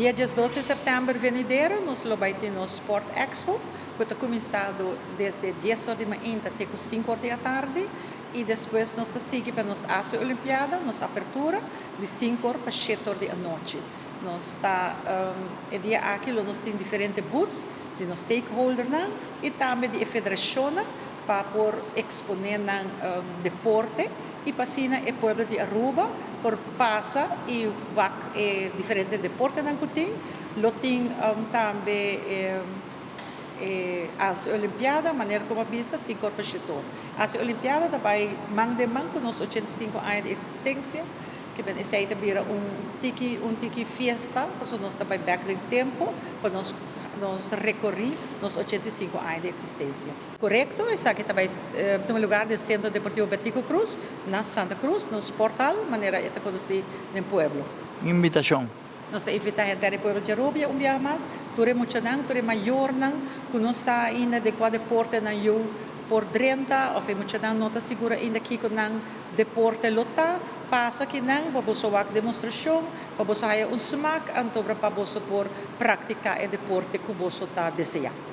Dia 12 di september venidero, nos lo bay tin nos Sport Expo, cu ta cuminsa desde 10 or di mainta te 5 or di atardi, y despues nos ta sigui pa nos Asia Olimpiada, nos apertura, di 5 or pa 7 or di anochi. Nos ta e dia aki nos tin diferente booths di nos stakeholder nan, y tambe di federacion pa por expone nan deporte y pa asina e pueblo di Aruba por pasa y wak diferente deporte nan cu tin. Lo tin tambe e Olimpiada, manera con a bisa, 5 or pa 7 or. E Olimpiada tambe man den man cu nos 85 aña di existencia, cu bin esey bira un tiki fiesta, pasobra nos tambe back den tempo, pa nos recore nos 85 aña di existencia. Corecto, esaki tambe ta tuma luga den Centro Deportivo Betico Croes, na Santa Cruz, no Sport Hall, manera ta conoci den pueblo. Invitacion. Nos ta invita henter e pueblo di Aruba un biaha mas, tur e muchanan, tur e mayornan, cu no sa ainda di cua deporte nan yiu por drenta, of e muchanan no ta sigur ainda kico nan deporte lo ta, pasa aki nan, pa boso wak demostracion, pa boso haya un smaak, anto pa boso por practica e deporte cu boso ta desea.